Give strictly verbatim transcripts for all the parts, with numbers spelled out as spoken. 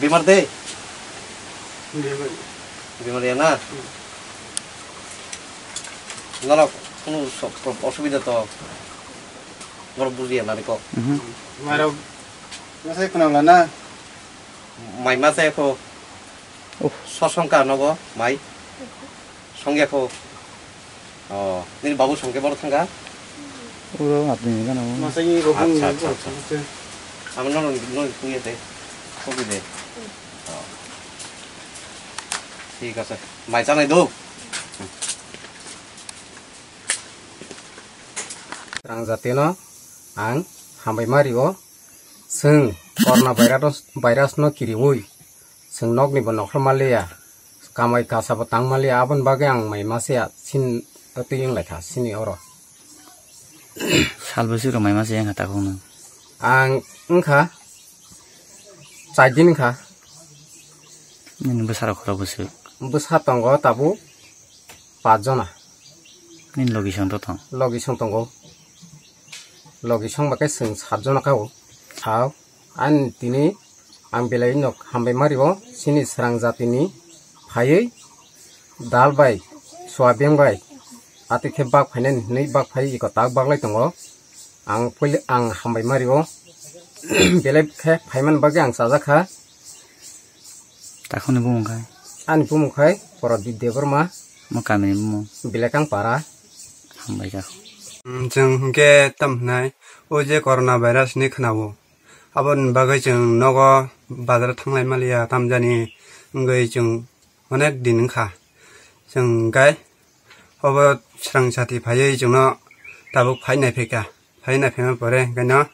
Bimar de? Bimar. Bimar ya na? Hmm. Nalo kunu so-, pro-, osubida to nalo bujiya na ko. Mhm. Maro, masa khuna la na? Mai masa ko. Uh. Sosongka nogo mai. Songya ko. Oh, nini babu songke boro thangka? Uro apni ni gana. Masa ni rokong. Acha, acha, acha. Amo no no no kuye te. Kopi de. Oh. Thik ase. Mai chanai do. Rang jati no ang hambai mari o. Chwng corona virus, virus no kiriwi chwng nokni bo nokhor maliya, kamai kasa bo tang maliya, aboni bagwi ang mai masiya sin twi wng lai kha sini oro. Sal bwswk rok mai masiya wng kha takhuk nw? Ang wng kha char din wng kha. Nini bwsa rok khorok bwswk? Bwsa tongo tabuk pach jona. Nini logi song to tong? Logi song tongo. Logi song ba khe chwng sat jona kha o. Sao. Ani tini ang belai no hambai mari o. Chini srang jatini phaiwi dal bai soyabin bai atwi khe bak phainani hinwi bak phai iko tak bak lai tongo. Ang puila ang hambai mari o. Belai khe phaimani bagwi ang chajak kha. Takhukni bumung khai? Ani bumung khai Prodip Debbarma. Mo kamini bumung? Bilekang para. Hambai kha. Mm, chwng hwnkhe tam hwnai, o je corona virus hinwi khwnao. Aboni bagwi chwng nogo bazar thanglai maliya tamjani wngwi chwng onek din wngkha. Chwng hwnkhe obo srang sati phaiwi chwngno tabuk phai naiphaikha. Phai naiphaima pore hwnkhe no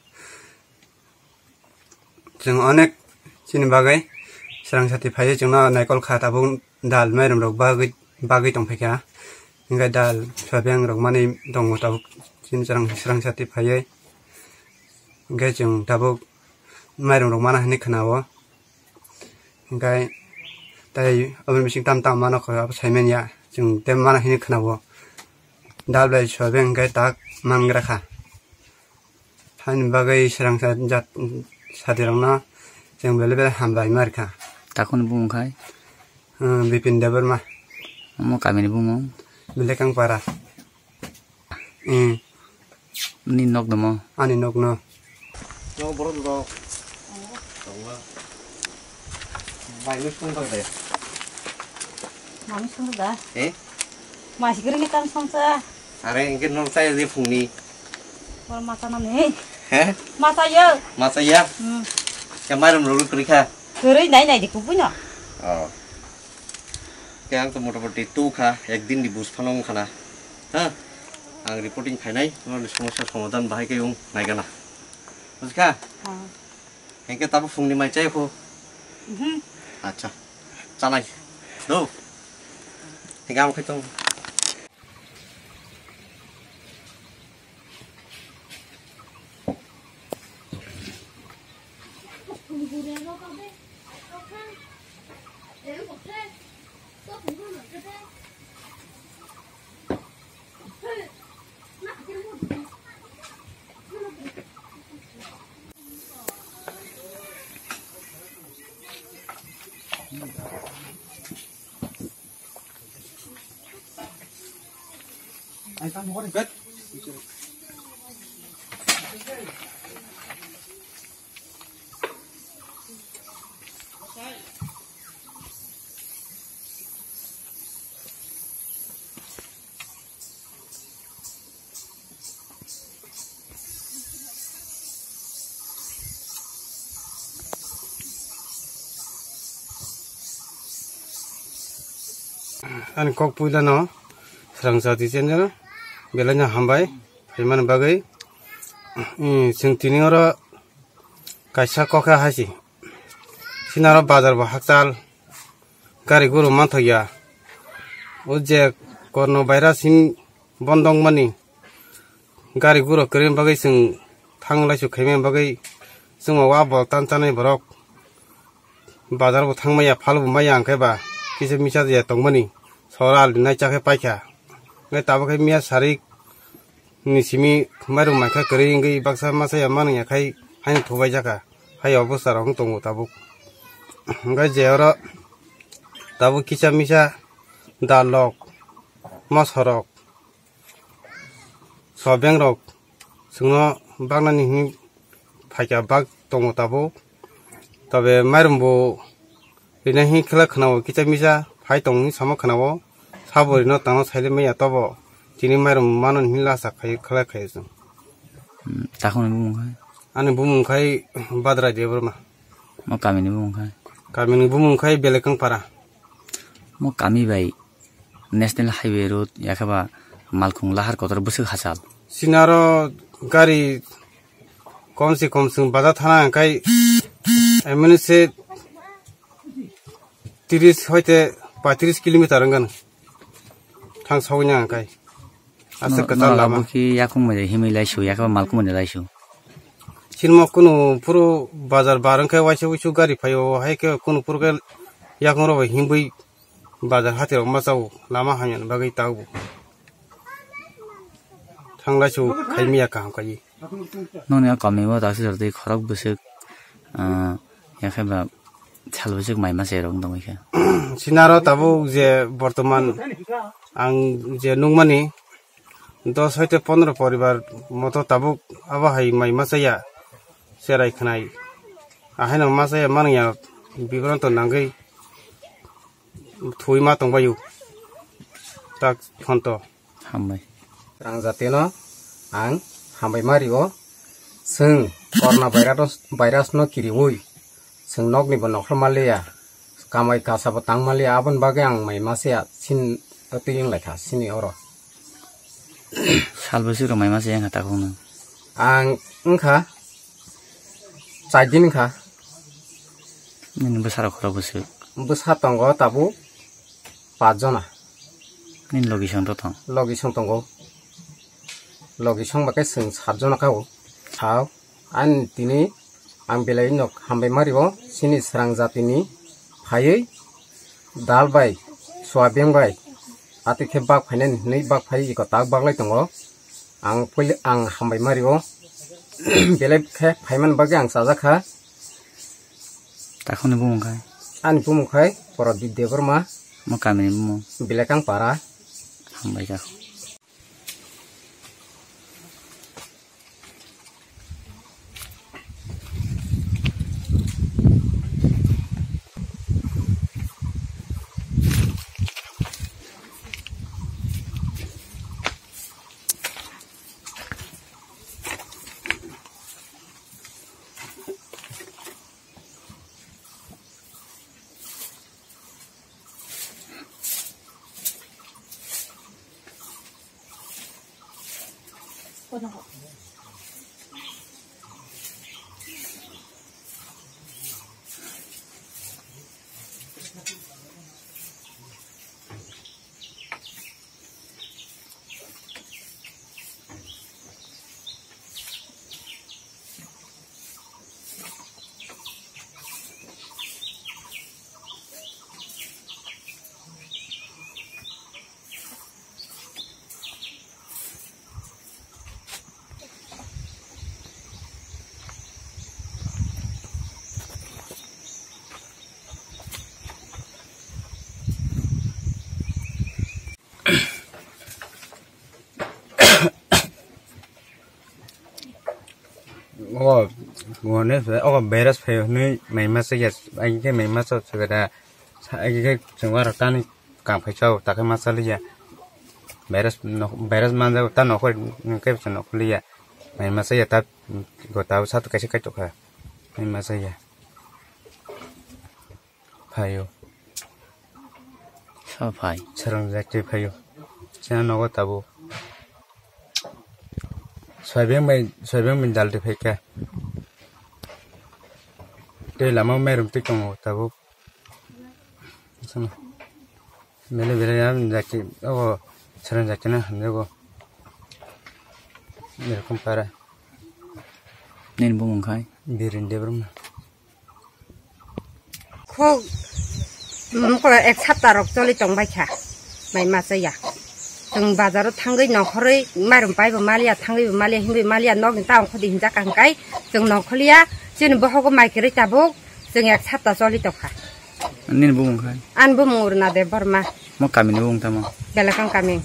Chwng onek chini bagwi srang sati phaiwi chwngno naikol kha tabuk dal mairum rok bagwi, bagwi tongphaikha. Hwnkhe dal soyabin rok manwi tongo tabuk chini srang, srang sati phaiwi. Hwnkhe chwng tabuk mairum rok mana hinwi khwnao. Hwnkhe tei aboni bising tam tam mano kho abo saimanya. Chwng tei mana hinwi khwnao. Dal bai soyabin hwnkhe tak mangra kha. Hani bagwi srang sa jat satirokno chwng belai belai hambai ma rikha. Takhukni bumung khai? Hmm, Bipin Debbarma. Omo kamini bumung? Bilekang para. Hmm. Ni nok domo? Ani nok no. Nok borok do. Bai, nung sung thang de. Mami sung da. Eh? Masi gring tam song sa. Are, engke nol chaya je phungni. Bor masa nani. He? Masa ya. Masa ya? Hmm. Ke mairum rok kwrwi kha. Kwrwi nai nai di kubui no. Oh. Ke ang to motamoti tu kha, ek din di bus phano wng khana. Ha? Ang reporting khainai, noni somosya somadhan bahai ke wng naigana. Bujikha? Ha. Hengke tabo phungni mai chai kho. Mhm. Acha. Chanai. Do. Hengke amo khaitong. Ani kok puila no srang jati channel belai no hambai phaimani bagwi. Chwng tini oro kaisa kokha haisi sinaro bazar bo hakchal gari guru manthokya o je korno baira sin bondong mani gari guru kwrwini bagwi chwng thang laisu khaimani bagwi chwngma wa bol tan chanai borok bazar bo thang maya phal bo maya hwnkhe ba kisa misa ya tongmani sora alni nai chakhe paikha hwnkhe tabukhe miya sarik ni simi mairum maikha kwrwi wngwi baksa masa ya manwi ya khai haino thubai jaka hai obostha rok wng tongo tabuk. Hwnkhe je oro tabuk kisa misa dal rok, moso rok, sobeng rok chwngno baknani hwnwi phaikha, bak tongo tabuk. Tobe mairum bo rina hwnwi khe khwnao, kisa misa phai tong hwnwi samo khwnao. Sabo rino tangno saile maya tobo chini mairum mano hwnwi lasa khai khlai khai chwng. Hmm, takhukni bumung khai? Ani bumung khai Badrai Debbarma. Mo kamini bumung khai? Kamini bumung khai Belekang Para. Mo kami bai National Highway Road, yakhaba Malkhung Lahar kotor bwswk hachal. Sinaro gari kom se kom chwng baja thana hwnkhe M N C tiris hoite paitris kilometer wngkha thang sogwi nang hwnkhe. Aswk kwtal lama. Buki yakung mani himwi laisu, yakhaba Malkhung mani laisu. Sinmo kunu phuru bazar bar wngkhe waisa wuisu gari phaio, hai khe kunu phuru khe yakung rok bai himbwi bazar hati rok ma chao, lama hamya ni bagwi tao bo. Thanglai su khaimiya kaham kaiwi. Nokni o kamio ta sijor twi khorok bwswk, ah, yakhe ba sal bwswk mai masa rok wng tongwi kha. Sinaro tabuk je bortoman ang je nukmani dos hoite pondro poribar moto tabuk abo hai mai masa ya cherai khnai. Ahaino masa ya manwi ya bibranto nangwi thwi ma tongbaio. Tak phonto. Hambai. Rang jatino ang hambai ma rio. Chwng corona virus, virus no kiriwi chwng nokni bo nokhor maliya, kamai kasa bo tang maliya, aboni bagwi ang mai masa ya sin twi wng lai kha sini oro. Sal bwswk rok mai masa ya wng kha takhuk no? Ang wng kha char din wng kha. Nini bwsa rok khorok bwswk? Bwsa tongo tabuk pach jona. Nini logi song to tong? Logi song tongo. Logi song ba khe chwng sat jona kha o. Sao. Ani tini ang belai no hambai ma rio. Chini srang jatini phaiwi dal bai, soyabin bai, atwi khe bak phainani hwnwi bak phai iko tak bak lai tongo. Ang puila ang hambai ma rio. Belai khe phaimani bagwi ang chajak kha. Takhukni bumung khai? Ani bumung khai Prodip Debbarma. Mo kamini bumung? Belekang Para. Hambai kha. O, o ne, o virus phai hwnwi mai masa ya, ai khe mai masa chwgada, ai khe chwngwa rok tani kam phai chao, ta khe masa liya. Virus no, virus manja ta nokhor, khe chwng nokhor liya. Mai masa ya ta, go ta sa to kaisa kai to kha. Mai masa ya. Phaio. Sa phai. Sarang jak twi phaio. Chana nogo tabuk. Soyabin bai, soyabin bai dal twi phaikha. Tei lama mairum twi tongo tabuk. Bele bele ya jak twi obo sarang jak twi na hamjago. Erokom para. Nini bumung khai? Biren Debbarma. Khok, mm, ko ek sapta rok choli tong bai kha, mai masa ya. Chwng bazar o thangwi nongkhorwi mairum pai bo maliya, thangwi bo maliya, himwi maliya, nokni ta ongkhordi hinjak kha hwnkhe chwng nongkhorliya, chini bohogo mai kwrwi tabuk, Chwng ek sapta choli tongkha. Nini bumung khai? Ani bumung Runa Debbarma. Mo kamini bumung tamo? Belakang kami.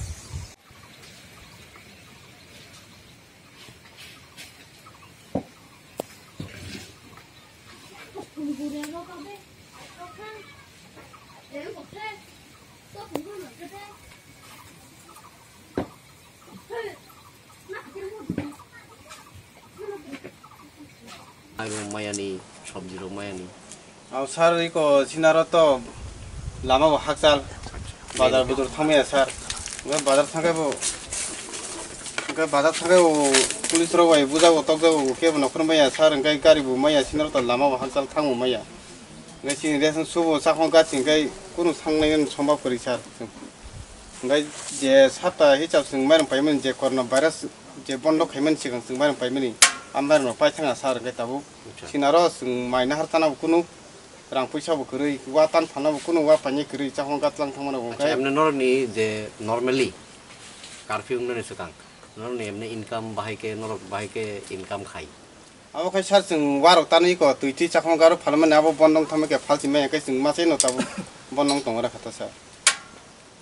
Mairung mayani, sobji rok mayani. Aw sir, iko sinaro to lama bo hakchal. Bazar budur thangmaya sir. Bazar thangkhe bo, bazar thangkhe bo police rok bai bujago, tokjago, kebo nokhor maya sir, hwnkhe gari bo maya, sinaro to lama bo hakchal thangbo maya. Hwnkhe chini ration subo chakhong gaching khe kunu sangnai sombab kwrwi sir. Hwnkhe je sapta hisab chwng mairung paimani, je corona virus je bondo khaimani swkang chwng mairung paimani, a mairung rok paithangya sir, hwnkhe tabuk sinaro chwng mai nahar chana bo kunu rang puisa bo kwrwi, wa tan phalna bo kunu wa paini kwrwi, chakhong gatlang thangmano bo hwnkhe. Acha, emne norokni je normally curfew wngnani swkang norokni emne income bahai khe, norok bahai khe income khai? Abo khai sir, chwng warok tanwi ko twi twi chakma garo phalmani, abo bondong thamwi khe phalsi maya khe chwng machai no tabuk bondong tongo rakha ta sir.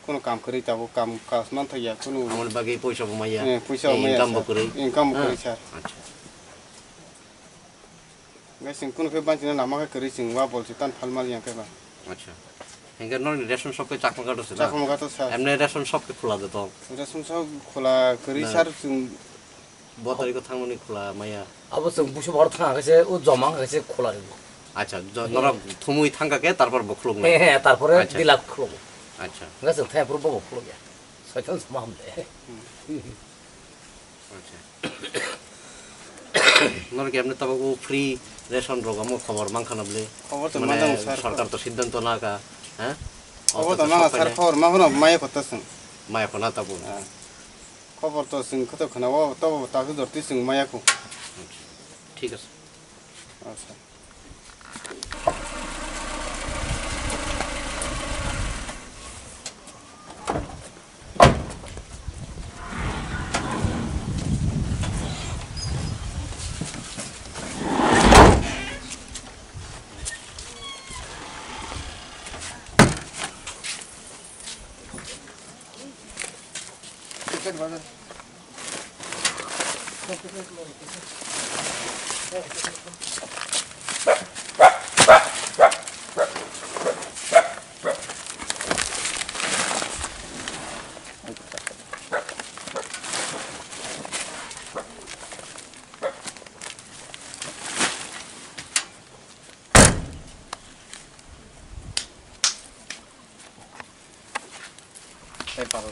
Kuno kam kwrwi tabuk kam kaj mantha ya kuno. Amoni bagwi poisa bo maya. Eh, poisa bo maya income bo kwrwi. Income bo kwrwi sir. Acha. Gai chwng kuno khe banchina lama khe kwrwi chwng wa bolsi tan phalmali yang khe ba. Acha. Hingke norni ration shop khe Chakma Ghat o se na? Chakma Ghat o sir. Emne ration shop khe khula de tong? Ration shop khula kwrwi sir chwng. Bo tariko thangmani khula maya. Abo chwng busu bor thang khe se o joma khe se khula ribo. Acha, jo-, norok thumui thangka khe tarpor bo khuluk na? He, he, tarpore acha. Dilak khuluk. Acha. Nga chwng thang pur bo bo khuluk ya. Soitan sama hamle. Acha. Norok emne tabuk o free ration rok omo khobor mankha na bwle? Khobor to mane manjak sir. Sorkar to siddhanto naka, ha? Khobor to naka sir, khobor ma hono maya kota chwng. Maya khona tabuk. Ah. Khobor to chwng khato khana o to ta khe jorti chwng maya kho. Thik ase. Acha. Tei paro